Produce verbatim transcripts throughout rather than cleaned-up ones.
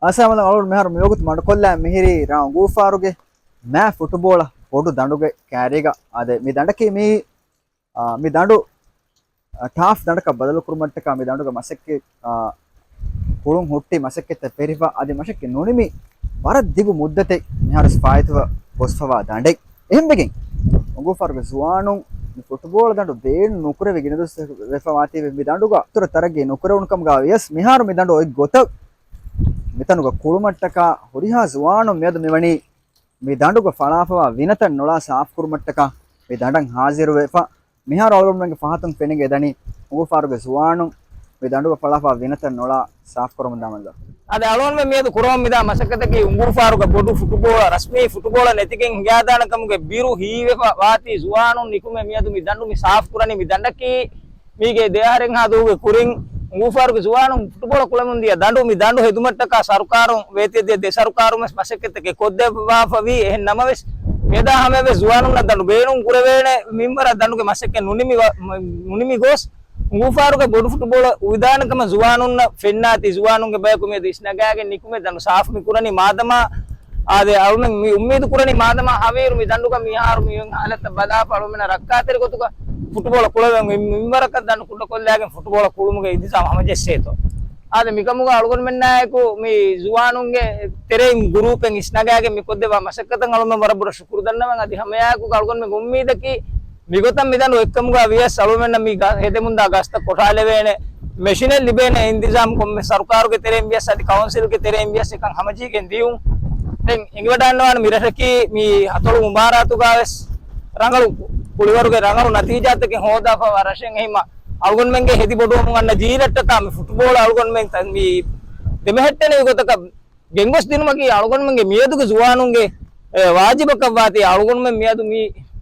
އައްސަލާމު ޢަލައިކުމް. އަޅުގަނޑު މިހާރު މިވަގުތު މަޑުކޮށްލާ މިހިރީ ރ. އުނގޫފާރުގެ މާ ފުޓުބޯޅަ ބޮޑު ދަނޑުގެ ކާރީގަ. އާދެ، މި ދަނޑަކީ މީ، އާ، މި ދަނޑު، އާ، ޓާފް ދަނޑަކަށް ބަދަލުކުރުމަށްޓަކާ މި ދަނޑުގެ މަސައްކަތް، އާ، ކުޅުން ހުއްޓި މަސައްކަތްތައް ފެށިފަ، އަދި މަސައްކަތް ނުނިމި ވަރަށް ދިގު މުއްދަތެއް މިހާރު ފާއިތުވެ ގޮސްފަވާ ދަނޑެއް. އެހެންވެގެން އުނގޫފާރުގެ ޒުވާނުން މި ފުޓުބޯޅަ ދަނޑު ބޭނުން ނުކުރެވި ގިނަ ދުވަސް ވެފަ ވާތީވެ، މި ދަނޑުގަ އިތުރަށް ތަރައްގީ ނުކުރެވުނު ކަމުގަ ވިޔަސް، މިހާރު މި ދަނޑު އޮތް ގޮތަށް މިތަނުގަ ކުޅުމަށްޓަކާ ހުރިހާ ޒުވާނުން މިއަދު މިވަނީ މި ދަނޑުގަ ފަޅާފަވާ ވިނަތައް ނޮޅާ ސާފުކުރުމަށްޓަކާ މި ދަނޑަށް ހާޒިރުވެފަ. މިހާރު އަޅުގަނޑުމެންގެ ފަހަތުން ފެނިގެން ދަނީ އުނގޫފާރުގެ ޒުވާނުން މި ދަނޑުގަ ފަޅާފަވާ ވިނަތައް ނޮޅާ ސާފުކުރަމުންދާ މަންޒަރު. އަދި އަޅުގަނޑުމެން މިއަދު ކުރަމުން މިދާ މަސައްކަތަކީ އުނގޫފާރުގަ ބޮޑު ފުޓުބޯޅަ، ރަސްމީ ފުޓުބޯޅަ ނެތިގެން ހިނގާދާނެ ކަމުގެ ބިރު ހީވެފަ ވާތީ ޒުވާނުން ނިކުމެ މިއަދު މި ދަނޑު މި ސާފުކުރަނީ. މި ދަނޑަކީ މީގެ ދެ އަހަރެއްހާ ދުވަހުގެ ކުރިން އުނގޫފާރުގެ ޒުވާނުން ފުޓުބޯޅަ ކުޅެމުން ދިޔަ ދަނޑު. މި ދަނޑު ހެދުމަށްޓަކާ ސަރުކާރުން ވޭތިޔަ ދިޔަ ދެ ސަރުކާރުން ވެސް މަސައްކަތްތަކެއް ކޮށްދެއްވާފަވީ. އެހެން ނަމަވެސް، މިއަދާ ހަމަޔަށްވެސް ޒުވާނުންނަށް ދަނޑު ބޭނުން ކުރެވޭނެ މިންވަރަށް ދަނޑުގެ މަސައްކަތް ނުނިމި ވ-، ނުނިމި ގޮސް، އުނގޫފާރުގެ ބޮޑު ފުޓުބޯޅަ އުވިދާނެ ކަމަށް ޒުވާނުންނަށް ފެންނާތީ، ޒުވާނުންގެ ބަޔަކު މިއަދު އިސްނަގާގެން ނިކުމެ ދަނޑު ސާފު މި ކުރަނީ. މާދަމާ އާދެ، އަޅުމެން މި އުއްމީދު ކުރަނީ މާދަމާ ހަވީރު މި ދަނޑުގަ މިހާރު މި ހާލަތަށް ބަލާފަ އަޅުމެންނަށް ރައްކާތެރި ގޮތުގަ ފުޓުބޯޅަ ކުޅެވެން މިންވަރަކަށް ދަނޑު ކުޑަކޮށްލާގެން ފުޓުބޯޅަ ކުޅުމުގެ އިންތިޒާމް ހަމަޖެއްސޭތޯ. އާދެ، މިކަމުގަ އަޅުގަނޑުމެންނާއެކު މި ޒުވާނުންގެ ތެރެއިން ގުރޫޕެއް އިސްނަގާގެން މި ކޮށްދެއްވާ މަސައްކަތަށް އަޅުމެން ވަރަށް ބޮޑަށް ޝުކުރު ދަންނަވަން. އަދި ހަމައެއާއެކު އަޅުގަނޑުމެންގެ އުއްމީދަކީ މިގޮތަށް މި ދަނޑު އޮތްކަމުގަ ވިޔަސް އަޅުމެންނަށް މި ގަ-، ހެދެމުންދާ ގަސްތައް ކޮށާލެވޭނެ މެޝިނެއް ލިބޭނެ އިންތިޒާމް ކޮންމެ ސަރުކާރުގެ ތެރެއިން ވިޔަސް އަދި ކައުންސިލްގެ ތެރެއިން ވިޔަސް އެކަން ހަމަޖެހިގެން ދިޔުން. ދެން އެނގިވަޑާންނަވާނެ މި ރަށަކީ މި ހަތޮޅު އިމާރާތުގަ ވެސް ރަނގަޅު ކުޅިވަރުގެ ރަނގަޅު ނަތީޖާތަކެއް ހޯދާފަވާ ރަށެއް. އެހީމަ އަޅުގަނޑުމެންގެ ހެދި ބޮޑުވަމުން އަންނަ ޖީލަށްޓަކާ މި ފުޓުބޯޅަ އަޅުގަނޑުމެން ތަ-، މި ދެމެހެއްޓެނިވި ގޮތަކަށް ގެންގޮސް ދިނުމަކީ އަޅުގަނޑުމެންގެ މިއަދުގެ ޒުވާނުންގެ، އެ، ވާޖިބަކަށް ވާތީ. އަޅުގަނޑުމެން މިއަދު މި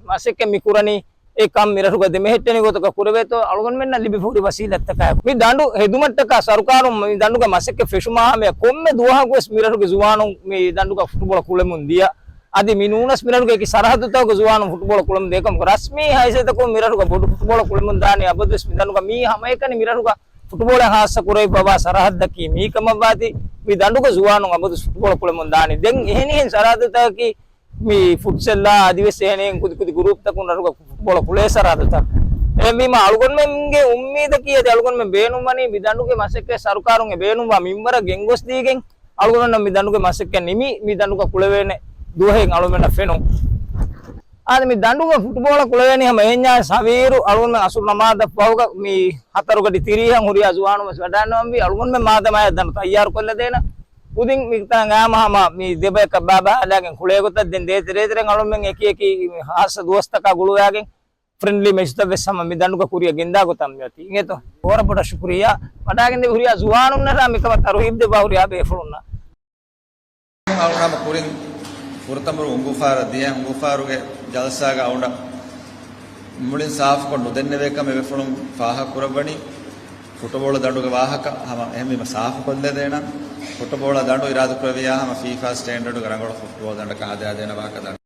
މަސައްކަތް މި ކުރަނީ އެ ކަން މި ރަށުގަ ދެމެހެއްޓެނި ގޮތަކަށް ކުރެވޭތޯ، އަޅުގަނޑުމެންނަށް ލިބިފަ ހުރި ވަސީލަތްތަކާއެކު. މި ދަނޑު ހެދުމަށްޓަކާ ސަރުކާރުން މި ދަނޑުގެ މަސައްކަތް ފެށުމާ ހަމަޔަށް ކޮންމެ ދުވަހަކު ވެސް މި ރަށުގެ ޒުވާނުން މި ދަނޑުގަ ފުޓުބޯޅަ ކުޅެމުން ދިޔަ. އަދި މި ނޫނަސް މި ރަށުގެ އެކި ސަރަހައްދުތަކުގެ ޒުވާނުން ފުޓުބޯޅަ ކުޅެމުން ދޭ ކަމަކު، ރަސްމީ ހައިސިއްޔަތަކުން މި ރަށުގަ ބޮޑު ފުޓުބޯޅަ ކުޅެމުން ދާނީ އަބަދުވެސް މި ދަނޑުގަ. މީ ހަމައެކަނި މި ރަށުގަ ފުޓުބޯޅަ ހާއްސަ ކުރެވިފަވާ ސަރަހައްދަކީ މީ ކަމަށްވާތީ، މި ދަނޑުގަ ޒުވާނުން އަބަދު ފުޓުބޯޅަ ކުޅެމުން ދާނީ. ދެން އެހެނިހެން ސަރަހައްދުތަކަކީ މި ފުޓްސަލްއާ އަދިވެސް އެހެނިހެން ކުދި ކުދި ގުރޫޕްތަކުން ރަށުގަ ފުޓްބޯޅަ ކުޅޭ ސަރަހައްދުތައް. އެހެންވީމަ އަޅުގަނޑުމެންގެ އުއްމީދަކީ އަދި އަޅުގަނޑުމެން ބޭނުންވަނީ މި ދަނޑުގެ މަސައްކަތް ސަރުކާރުން އެ ބޭނުންވާ މިންވަރަށް ގެންގޮސްދީގެން އަޅުގަނޑަށް މި ދަނޑުގެ މަސައްކަތް ނިމި، މި ދަނޑުގަ ކުޅެވޭނެ ދުވަހެއް އަޅުމެންނަށް ފެނުން. އާދެ، މި ދަނޑުގަ ފުޓުބޯޅަ ކުޅެވޭނީ ހަމަ އެހެންޏާ ހަވީރު އަޅުގަނޑުމެން އަސުރު ނަމާދަށް ފަހުގަ މި ހަތަރު ގަޑި ތިރީހަށް ހުރިހާ ޒުވާނުން ވެސް ވަޑާންނަވަންވީ. އަޅުގަނޑުމެން މާދަމާޔަށް ދަނޑު ތައްޔާރު ކޮށްލަދޭނަ. ކުދިން މިތާނގަ ހަމަ މި ދެބަޔަކަށް ބާބާ ހަލާގެން ކުޅޭގޮތަށް ދެން ދޭތެރޭތެރެން އަޅުމެން އެކި އެކި ހާއްސަ ދުވަސްތަކާ ގުޅުވާގެން ފްރެންޑްލީ މެޗުތައް ވެސް ހަމަ މި ދަނޑުގަ ކުރިއަށް ގެންދާ ގޮތަށް މި އޮތީ. އިނގޭތޯ؟ ވަރަށް ބޮޑަށް ޝުކުރިއްޔާ. ވަޑާގެންދެވި ހުރިހާ ޒުވާނުންނަށާ މިކަމަށް ތަރުހީބް ދެއްވާ ހުރިހާ ބޭފުޅުންނަށް. ހަމަ ކުރިން ފުރަތަމަރު އުނގޫފާރަށް ދިޔަ، އުނގޫފާރުގެ ޖަލްސާގަ އަޅުގަނޑަށް މުޅިން ސާފުކޮށް ނުދެންނެވޭ ކަމަށް އެބޭފުޅުން ފާހަގަކުރައްވަނީ. ފުޓުބޯޅަ ދަނޑުގެ ވާހަކަ ހަމަ އެހެންވީމަ ސާފުކޮށްލަދޭނަން. ފުޓުބޯޅަ ދަނޑު އިރާދަކުރެއްވިއްޔާ ހަމަ ފީފާ ސްޓޭންޑަޑުގެ ރަނގަޅު ފުޓުބޯޅަ ދަނޑަކަށް ހަދާދޭނަ ވާހަކަ ދަނޑު.